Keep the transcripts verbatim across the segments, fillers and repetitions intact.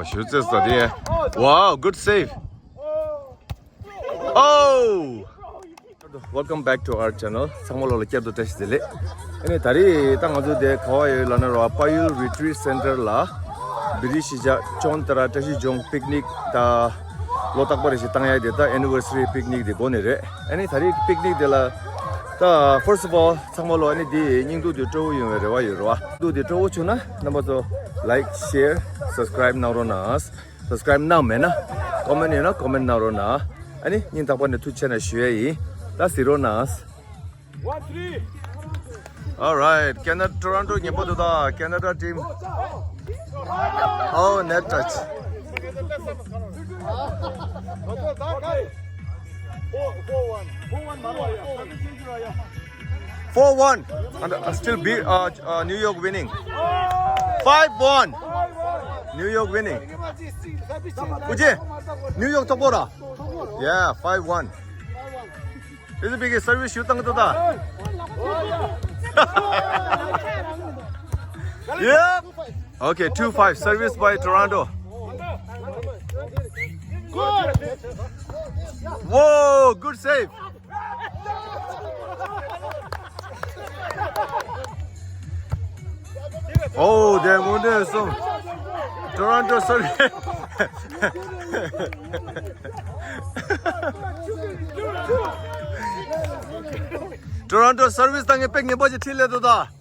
ཞུ་ཙེ་ས་དེ། Wow, good save. Oh! Welcome back to our channel. ཚང་མ་ལོ་ལ་བསྐྱར་དུ་བཀྲ་ཤིས་བདེ་ལེགས། ཨ་ནི་ད་རེས་ད་ང་ཚོ་དེ་ག་བ་ཡོད་ལབ་ན་རོ། Payul Retreat Center ལ་བི་རི་ཤི་ཇ་ཅོན་ཏ་ར་བཀྲ་ཤིས་ལྗོངས་པིག་ནིག་ད་ལོ་རྟག་པ་རེ་ཞིག་བཏང་ཡ་དེ་ད་anniversary picnic དེ་འགོ་ནས་རེད། ཨ་ནི་ད་རེས་པིག་ནིག་དེ་ལ་ད་first of all ཚང་མ་ལོ་ཨ་ནི་དེ་སྙིང་སྡུག་དེ་སྤྲོ་བོ་ཡོང་བའི་རེ་བ་ཡོད་རོ། སྙིང་སྡུག་དེ་སྤྲོ་བོ་བྱུང་ན་རྣམ་པ་ཚོ་like, share, subscribe གནང་རོགས་གནང་། Subscribe གནང་མེད་ན་comment ཡོད་ན་comment གནང་རོགས་གནང་། ཨ་ནི་སྙིང་ཐག་པ་ནས་ཐུགས་རྗེ་ཆེ་ན་ཞུ་ཡ་ཡིན། ད་གཟིགས་རོགས་གནང་། One three. All right, Canada, Toronto ཉེ་པོ་འདུག་ད། Canada team. Oh, net touch. Four, four one. Four one. Four one. And uh, still be uh, uh, New York winning. Five one. New York winning. Uje, New York top ora. Yeah, five one. Is it big service shoot ang tuta? Yep. Okay, two five. Service by Toronto. Whoa, good save. Oh, damn, what is some Toronto service. Toronto service དང་ངས་པེག་ཉེ་པོ་ཅིག་ཁྲིད་ལས་དོ་ད།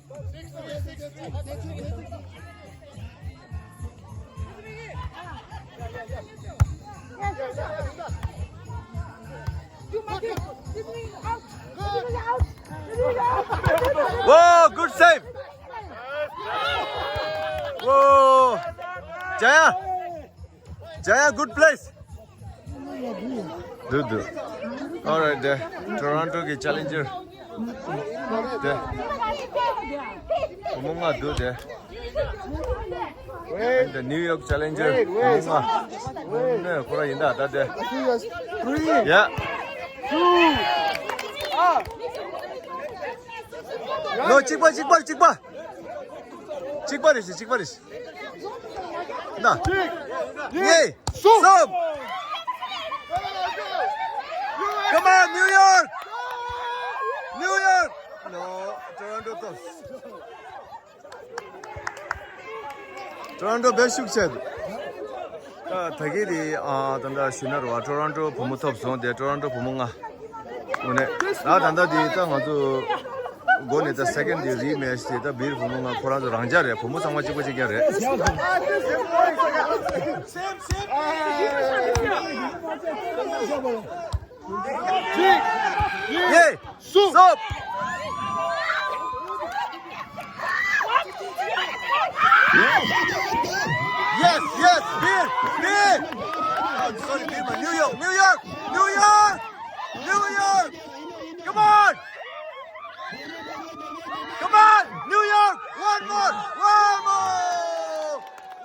Whoa, good save. Whoa. Jaya. Jaya, good place. Dude, dude. All right, there. Toronto གི་Challenger. There. བུ་མོ་ལྔ་འདུག་དེ། And the New York Challenger. བུ་མོ་ལྔ། ནས་ཁོ་རང་ཡིན་ད་ད་དེ། Three. Yeah. Two. No, གཅིག་པ་གཅིག་པ་གཅིག་པ། གཅིག་པ་རེད་ཤི། གཅིག་པ་རེད་ཤི། ན། གཉིས། གསུམ། Come on, New York! New York! No, Toronto tops. Toronto དཔེ་ཤུགས་ཆེ་འདུག་ད་ད་གིན་དེ་ཨ་ད་ད་ཞུ་ན་རོ། Toronto བུ་མོ་ཐོབ་སོང་དེ། Toronto བུ་མོ་ལྔ། འོ་ནས་ད་ད་ད་དེ་ད་ང་ཚོ་འགོ་ནས་ད་second དེ་rematch དེ་ད་བིར་བུ་མོ་ལྔ་ཁོ་རང་ཚོ་རང་འཇགས་རེད། བུ་མོ་ཚང་མ་གཅིག་པ་གཅིག་རྐྱང་རེད། Same, same. Hey! Stop! Yes, yes, Bill, Bill! Oh, sorry, Bill, New York, New York, New York, New York! Come on! Come on, New York! One more! One more!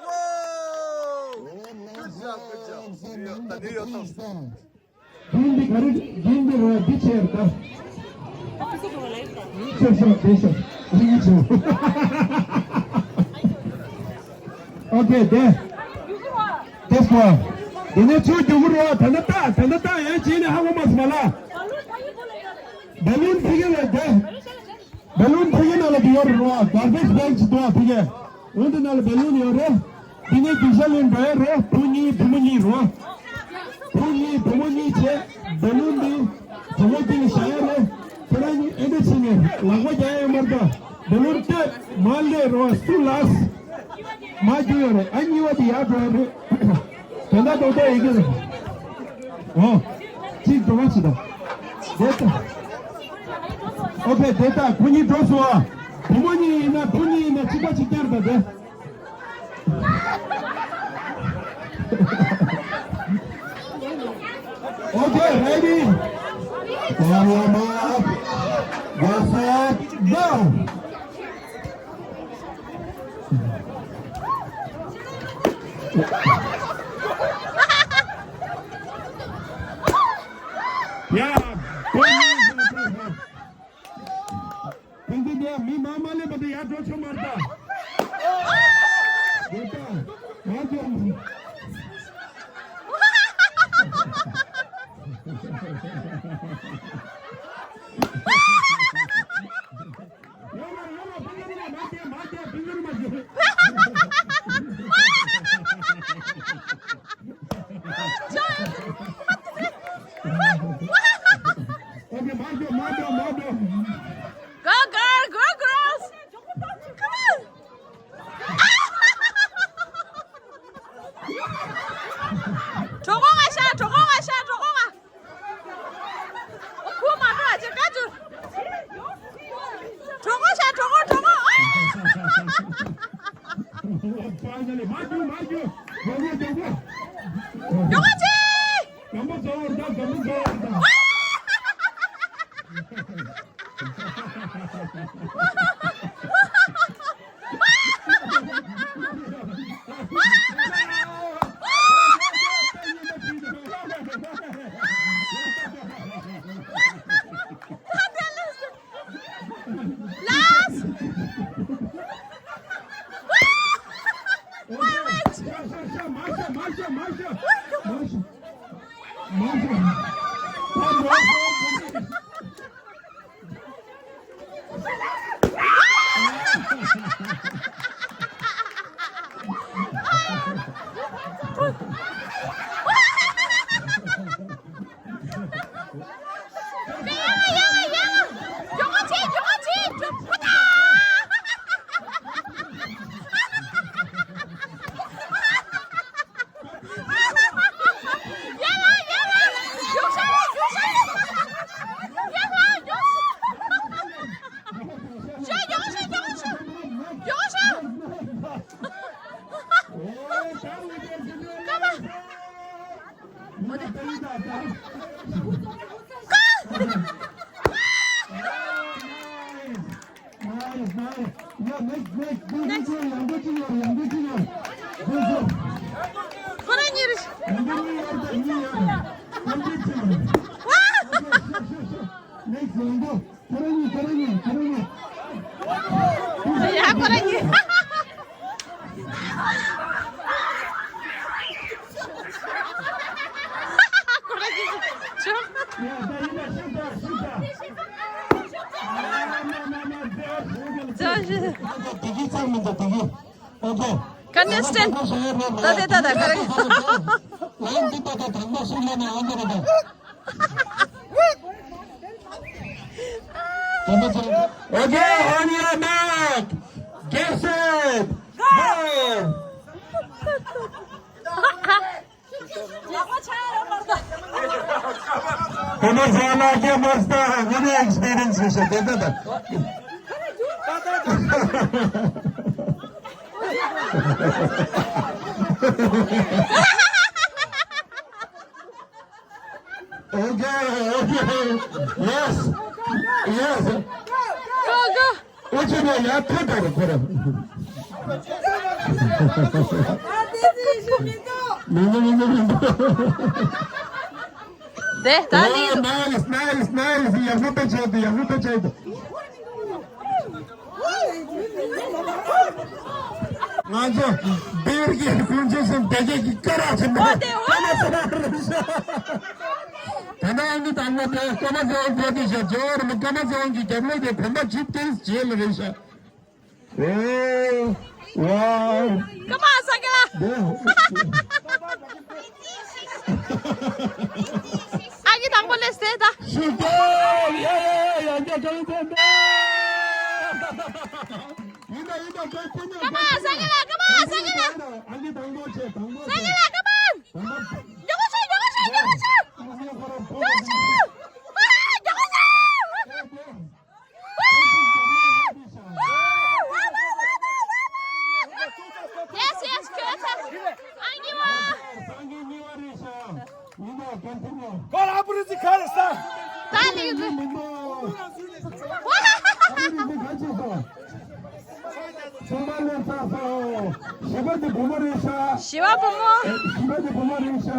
Whoa! Good job, good job. New York, New York. Gimbi gari, gimbi roa bicher ta. Sure, sure, sure. Sure, sure. Okay, there. This one. Dine chu jugur roa, tanda ta, tanda ta, ya chine hawa mas mala. Balloon figure like that. Balloon ཕ་གི་ནང་ལ་དེ་ཡོད་རེད་རོ། Garbage bench དུ་ཕ་གི། འོན་ཏེ་ནང་ལ་balloon ཡོད་རེད། དེ་ནས་དེ་ཤ་ལེན་འགྲོ་ཡ་རེད། བུ་གཉིས་བུ་མོ་གཉིས་རོ། བུ་གཉིས་བུ་མོ་གཉིས་བྱས། Balloon དེ་བུ་མོ་དེ་ལ་བཞག་ཡ་རེད། ཁྱེད་རང་གཉིས་ཨེ་འདྲ་བྱས་ནས་ལག་པ་རྒྱག་ཡ་མར་ད། Balloon སྟོད་མར་སླེབས་རོ། སུ་last མར་རྒྱུག་ཡོད་རེད། ཨ་གཉིས་པ་དེ་ཡར་འགྲོ་ཡ་རེད། དོན་དག་རྡོག་རྡོག་ཡིན་གྱི་རེད། འོ། གཅིག་འགྲོ་བ་ཞིག་དང་། དེ་ལྟ། ཨོ་ཁེ། དེ་ལྟ་བུ་གཉིས་འགྲོ་སོང་ཨ། བུ་མོ་གཉིས་ཡིན་ན་བུ་གཉིས་ཡིན་ན་གཅིག་པ་གཅིག་རྐྱང་རེད་ད་དེ། Okay, ready? Warm up. Warm up. Go. Yeah, go. Thank you, dear. Mi mama le bade yaad rakhyo marta. Beta, yaad rakhyo. Go, girl, go, girls! Come on! གྲོད་ཁོག་ང་ཤ། གྲོད་ཁོག་ང་ཤ། གྲོད་ཁོག་ང་། ཁུ་མ་འགྲོ་ཅེ་ཀ་ཅུ། གྲོད་ཁོག་ཤ། གྲོད་ཁོག་གྲོད་ཁོག་ཨ། Finally, མར་རྒྱུག་མར་རྒྱུག་མགྱོགས་པོ་མགྱོགས་པོ། མགྱོགས་པོ་ཅི། གམ་པ་ཟ་བར་ད། གམ་པ་ཟ་བར་ད། Last! Wait, wait! Nice, nice. Yeah, next, next. Next. Good, good, good. ཡང་འགྲོ་གཅིག་ཡོད། ཡང་འགྲོ་གཅིག་ཡོད། Good, good. ཁོ་རང་གཉིས་རེད། ཡང་འགྲོ་གཉིས་ཡོད་དང་གཉིས་ཡོད། ཡང་འགྲོ་གཅིག་ཡོད། ཨ། Sure, sure, sure, sure. Next, ཡང་འགྲོ། ཁོ་རང་གཉིས། ཁོ་རང་གཉིས། ཁོ་རང་གཉིས། ཡ། ཁོ་རང་གཉིས། ཁོ་རང་གཉིས། ཅོ། ཅོ་ཞུ། བདེ་སྐྱིད་ཚང་མི་འདུག་བདེ་སྐྱིད། ཨོ་ཀེ། Contestant. ད་དེ་ད་ད་ག་རེ། ལན་འདི་ད་ད་དང་པོ་སུ་ལེན་ན་ཨོ་ཀེ་རེད་ད། Okay, on your mark. Get set. Go. ཁོ་མོ་ཟ་ལ་རྒྱ་མོ་སྟ་ངོ་མའི་experience རེད་ཤག་དེ་ད་ད། Okay, okay. Yes. Yes. Go, go. ཨོ་ཅེ་ན་ཡ་ཐོད་ད་རེ་ཁོ་ར། མི་འདུག་མི་འདུག་མི་འདུག་དེ་ད་ནི། Nice, nice, nice. ཡག་པོ་ད་བྱས་འདུག་ཡག་པོ་ད་བྱས་འདུག་ང་ཚོ་སྦིར་གྱི་དགུན་ཆུ་སུམ་བདེ་སྐྱིད་ཀྱི་སྐད་རགས་ཆེན་པོ་ཨོ་དེ་ཨོ། ད་ནི་ཨ་ནི་དང་པོ་དེ་ཀ་མ་ཚེ་དབང་ཕེབས་ཏེ་བཞག་ཇོ་བོ་རིན་པོ་ཀ་མ་ཚེ་དབང་གི་རྒྱབ་ལོགས་དེ་བོད་པ་ཇི་ཏེས་རྗེས་ལ་རེད་ཤག་ཨེ། ཝའོ། ཀ་མ་ས་ཀེ་ལ། དེ། ཨ་གི་དང་པོ་ལས་སྟེ་ད། ཤུགས་རྒྱབ། ཡ་ཡ་ཡ་ཡ་ཡ་ཡ། ཡིན་ད་ཡིན་ད། ཀ་མ་ས་ཀེ་ལ། ཀ་མ་ས་ཀེ་ལ། ཨ་གི་དང་པོ་བྱེད། དང་པོ་བྱེད། ས་ཀེ་ལ། ཀ་མ། དང་པོ། མགྱོགས་པོ་བྱེད། མགྱོགས་པོ་བྱེད། མགྱོགས་པོ་བྱེད། མགྱོགས་པོ་བྱེད། ཨ་མགྱོགས་པོ་བྱེད། Yes, yes, good. Thank you. ད་ལིའུ། བཞི་པ་དེ་བུ་མོ་རེད་ཤག་བཞི་པ་བུ་མོ། བཞི་པ་དེ་བུ་མོ་རེད་ཤག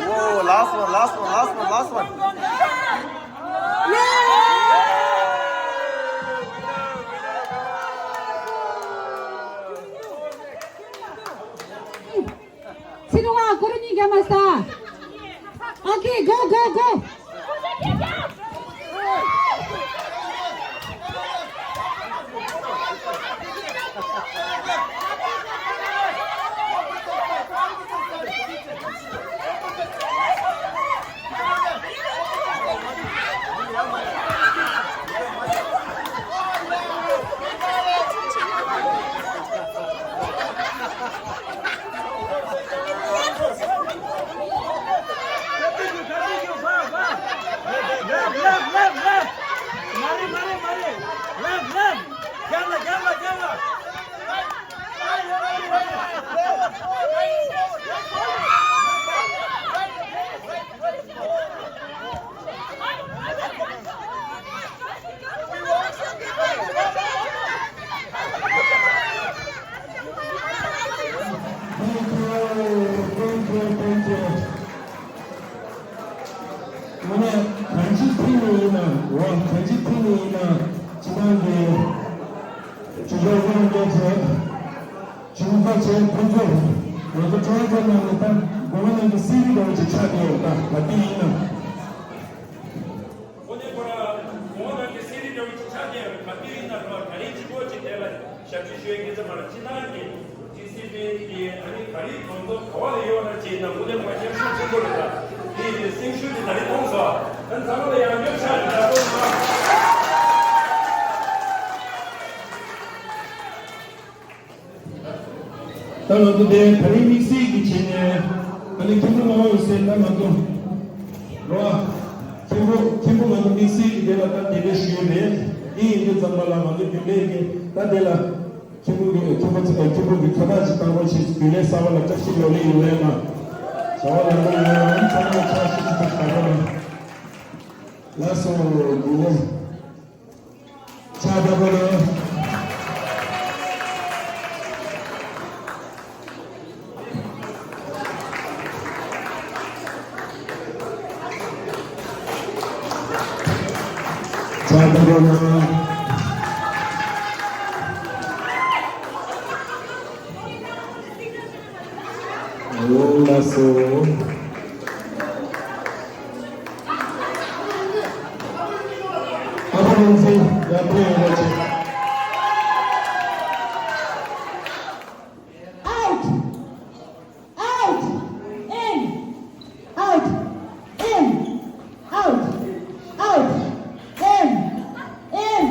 Whoa, last one, last one, last one, last one. ཚེ་རིང་བ་ཀུ་རུ་གཉིས་རྒྱ་མ་ས། Okay, go, go, go. Left, left, left, left. Mari, mari, mari. Left, left. Gala, gala, gala. Thank you, thank you, thank you. ང་ནས་གང་ཅི་ཐིག་ནས་ཡིན་ན་འོ་གང་ཅི་ཐིག་ནས་ཡིན་ན་སྤྱི་བཏང་གི་ཇུས་འགོད་ཀྱི་རྣམ་འགྲེལ་བྱས། ཇུས་འགོད་བྱས་ཁོང་ཚོས་ང་ཚོ་ཁྲོམ་ཁོ་ནང་ནས་ད་དགོན་པ་ནང་གི་གསེར་གྱི་འདྲ་བོ་ཅིག་ཆགས་བསྡད་ཡོད་ད་ག་དུས་ཡིན་ན། ཁོ་ནས་ཁོ་ར་དགོན་པ་ནང་གི་གསེར་གྱི་འདྲ་བོ་ཅིག་ཆགས་བསྡད་ཡོད་ག་དུས་ཡིན་ན་ར་ད་རིང་གཅིག་པོ་ཅིག་དེ་ལ་ཞབས་ཕྱི་ཞུ་ཡས་ངེས་ཚེ་མ་ར་སྤྱི་བཏང་གི་ཊི་སི་ཝི་གི་ཨ་ནི་ག་རེ་གང་ཐོབ་ག་བ་ལ་ཡོད་ན་བྱས་ན་དངོས་གནས་མ་སྙན་སེང་ཆེན་པོ་རེད་ད། དེ་ཡི་སེམས་ཤུགས་དེ་ད་རེས་མཐོང་སོང་། ད་ཚང་མ་ལ་ཡང་བསྐྱར་ཕྱག་རེ་རྒྱ་པོ་གནང་། ད་ང་ཚོ་དེ་ད་རེས་དམིགས་བསལ་གྱི་བྱས་ནས་ཨ་ནི་མཁན་པོ་ངག་དབང་འོད་ཟེར་ད་ང་ཚོ་རོ་མཁན་པོ་མཁན་པོ་ང་ཚོ་དམིགས་བསལ་གྱི་དེ་ལ་ད་གདན་འདྲེན་ཞུས་ཡོད་རེད། དེ་ཡིན་དུས་ཙམ་པ་ལ་ང་ཚོ་རྒྱུན་ལས་ཀྱི་ད་དེ་ལ། ཁྱེད་ཕྲུག་གི་ཁྱེད་ཕྲུག་ཁྱེད་ཕྲུག་གི་ཁ་བརྡ་ཅིག་བཏང་རོགས་བྱེད། རྒྱུན་ལས་གསར་པ་ལ་བཀྲ་ཤིས་ལོ་ལེགས་ཡོང་ལེ་ན། བྱ་བ་ལམ་འགྲོ་ཡོང་ལེ་ན། ཚང་མ་ཕྱག་ཤིག་ཅིག་ཏུ་བྱ་རོགས་གནང་། ལགས་སོ། རྒྱུན་ལས་ཕྱག་བརྡ་པོ་ལོ། ཕྱག་བརྡ་པོ་ལོ། འོ་ལགས་སོ། ཨ་ཕ་རང་བཙན་ཡར་ཕེབས་ཡོང་བ་བྱེད། Out! Out! In! Out! In! Out! Out! In! In!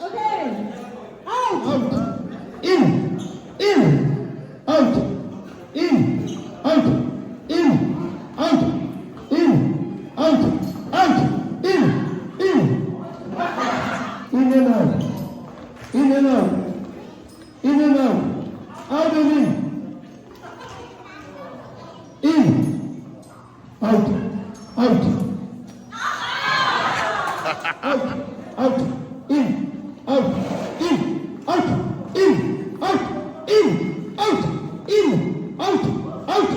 Okay. Out. Out. In. In. Out. In. Out. In. Out. In. Out. Out. In. In. In and out. In and out. In and out. Out and in. In. Out. Out. Out. Out. In. Out. In. Out. In. Out. In. Out. In. Out. Out.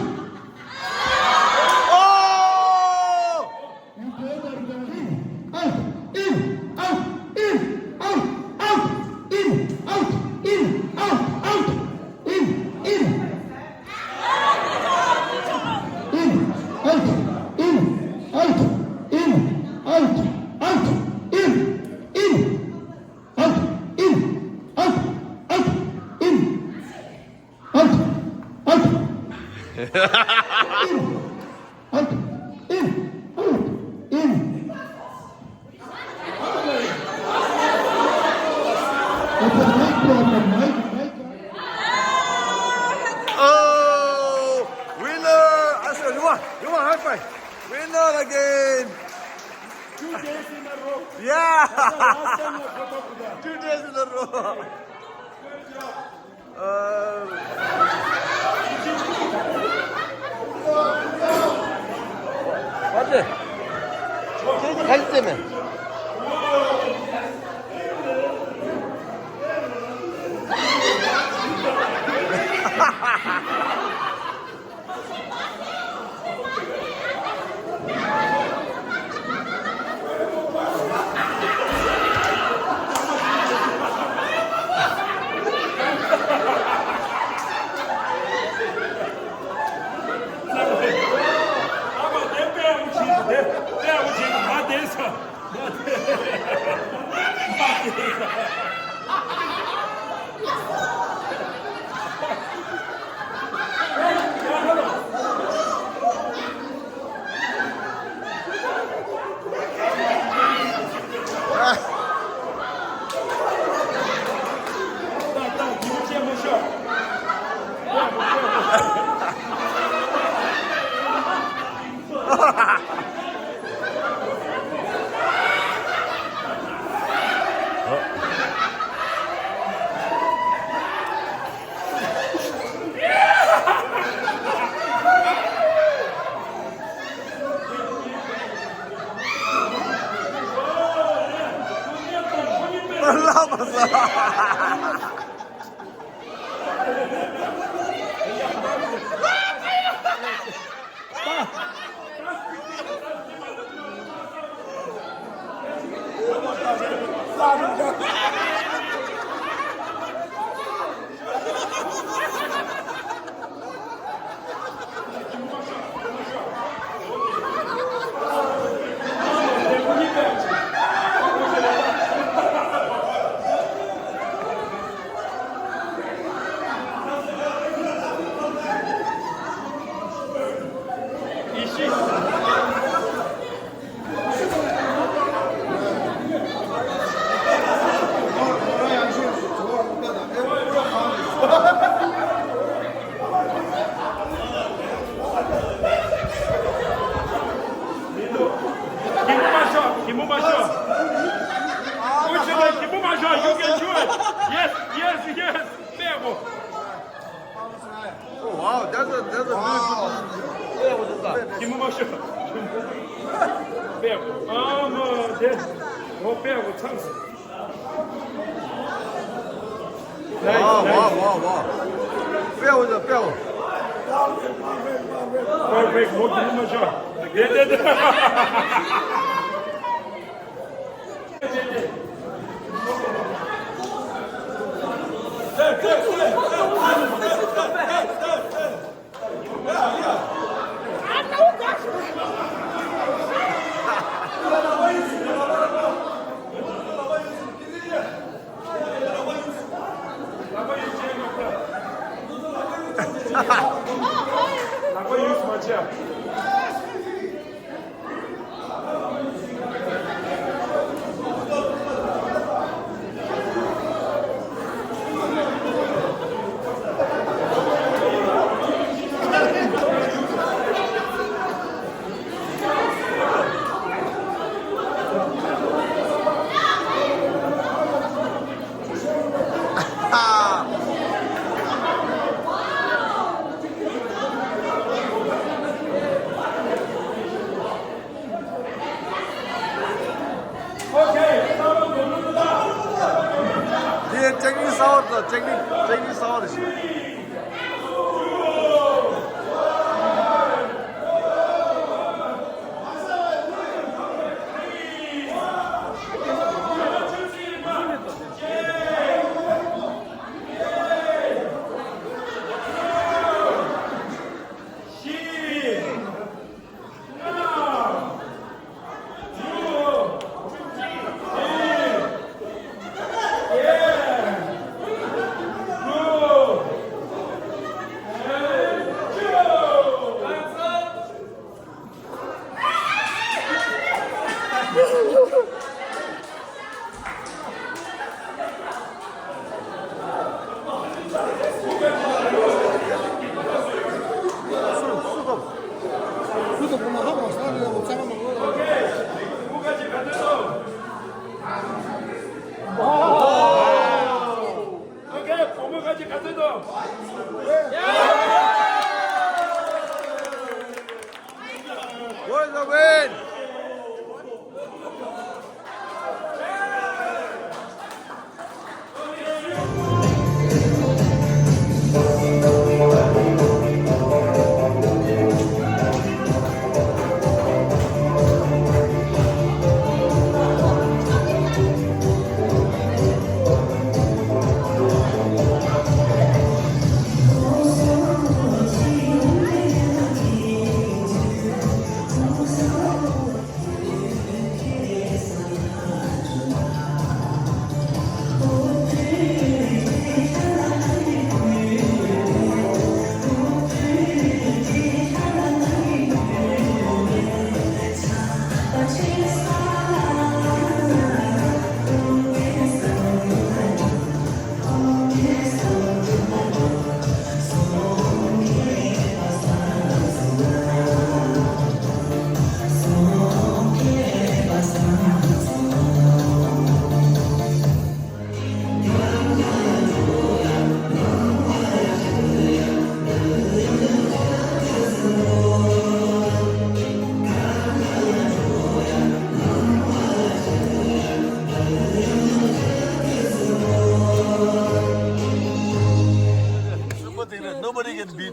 Oh! In. Out. In. Out. In. Out. Out. In. Out. In. Out. Out. In. In. In, out, in, out, in, out, out, in, in, out, in, out, out, in, out, out, in, out, in, out, in. It's a mic problem, mic, mic. Oh, winner! I said, you want, you want high five? Winner again! Two days in a row. Yeah! That's the last time I got up with that. Two days in a row. Good job. What? What is it, man? ལ་མ་ཟ། གད་མོ་མ་ཤོར། གད་མོ་མ་ཤོར། ཀུན་སྤྱོད་ལ་གད་མོ་མ་ཤོར། You can do it. Yes, yes, yes. དཔེ་གོ། Oh, wow, that's a, that's a really good. གད་མོ་མ་ཤོར། དཔེ་གོ། ཨ་མ་དེ། འོ་དཔེ་གོ་ཚང་སོང་། Wow, wow, wow, wow. དཔེ་གོ་ཚང་། དཔེ་གོ། Perfect. མོ་གད་མོ་མ་ཤོར། དེ་དེ་དེ། དེ་ལྕགས་རིགས་གསར་པ་དང་། ལྕགས་རིགས། ལྕགས་རིགས་གསར་པ་རེད་ཤག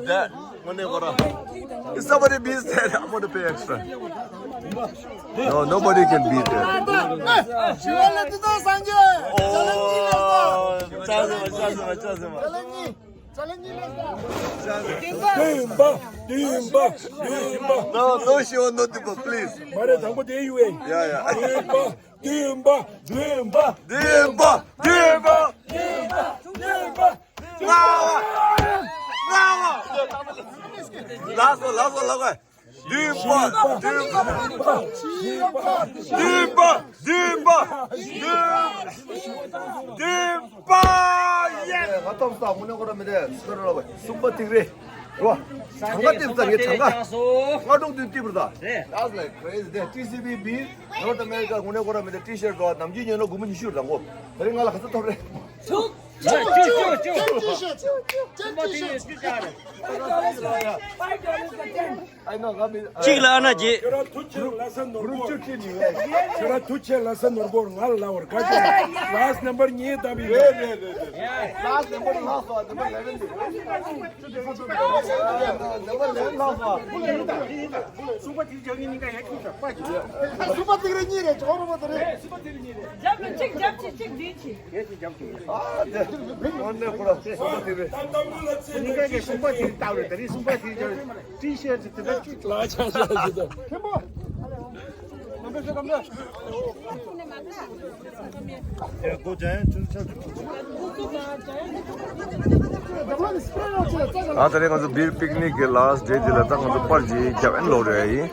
That. If somebody beats that, I'm gonna pay extra. No, nobody can beat that. Oh, chance, chance, chance. ལྡིང་པ། ལྡིང་པ། ལྡིང་པ། No, no, she want not to, please. མ་རེད། དང་པོ་དེ་ཡུ་ཨེན། Yeah, yeah. ལྡིང་པ། ལྡིང་པ། ལྡིང་པ། ལྡིང་པ། ལྡིང་པ། ལྡིང་པ། ལྡིང་པ། ལྡིང་པ། ལྔ་བ། ལྔ་བ། ལགས་སོ། ལགས་སོ། ལགས་སོ། ལྡིང་པ། ལྡིང་པ། ལྡིང་པ། ལྡིང་པ། ལྡིང་པ། ལྡིང་པ། ཡེ། ང་ཐོབ་ས་དངོས་གནས་ཁོ་ར་མི་དེ་སུ་ར་བ་གསུམ་པ་ཏིག་རེད། རོ། གྲངས་ཀ་ཏིག་ཙམ་ངས་གྲངས་ཀ་ལྔ་དྲུག་དུས་ཏིག་རུ་ད། That's like crazy. དེ་ཊི་སི་བི་བི་North America དངོས་གནས་ཁོ་ར་མི་དེ་ཊི་ཤར་རོ་ནམ་རྒྱུན་ཉོས་ན་དགུ་མོ་ཉི་ཤུ་རེད་ད་གོ། དེ་རིང་ང་ལ་ག་ཚོད་ཐོབ་རེད། ཅུ་ཅུ་ཅུ་ཅུ། ཅུ་ཅུ་ཅུ། ཅུ་ཅུ་ཅུ། གཅིག་ལ་ཨ་ན་རྗེ། ཁྱོད་རང་ཐུགས་ཆེ་ལ་ས་ནོར་བོ། ཁྱོད་རང་ཐུགས་ཆེ་ལ་ས་ནོར་བོ་ང་ལ་ལ་བར་ག་ཅི། Last number ཉིས་ལྟ་བུའི། རེད་རེད་རེད་རེད། Last number ལ་ས་number eleven དེ། Number eleven ལ་ས། སུ་པ་ཏིག་རེ་ཉིན་ག་ཡ་ཁྱུག་ཆ་པ་ཅི། སུ་པ་ཏིག་རེ་གཉིས་རེད། ཅོ་རོ་པ་ཏི་རེད། སུ་པ་ཏིག་རེ་གཉིས་རེད། རྒྱབ་ལ་གཅིག་རྒྱབ་གཅིག་གཅིག་འདི་གཅིག་ཨ་དེ་དངོས་གནས་ཁོ་ར་སུ་པ་ཏིག་རེ། ཉིན་ག་གི་སུ་པ་ཏིག་རེ་ལྟ་བུ་རེད། ད་རེས་སུ་པ་ཏིག་རེ་ཏི་ཤར་ཏི་དེ་ལ་ཅུ་ལ་ཆ་ཆ་ཆ་ཆ། ཐེམ་པོ། ཨ་ད་རེས་ང་ཚོ་བིར་པིག་ནིག་གི་last day དེ་ལ་ད་ང་ཚོ་པར་གྱི་རྒྱབ་ཨན་ལོག་རེད་ཡིན།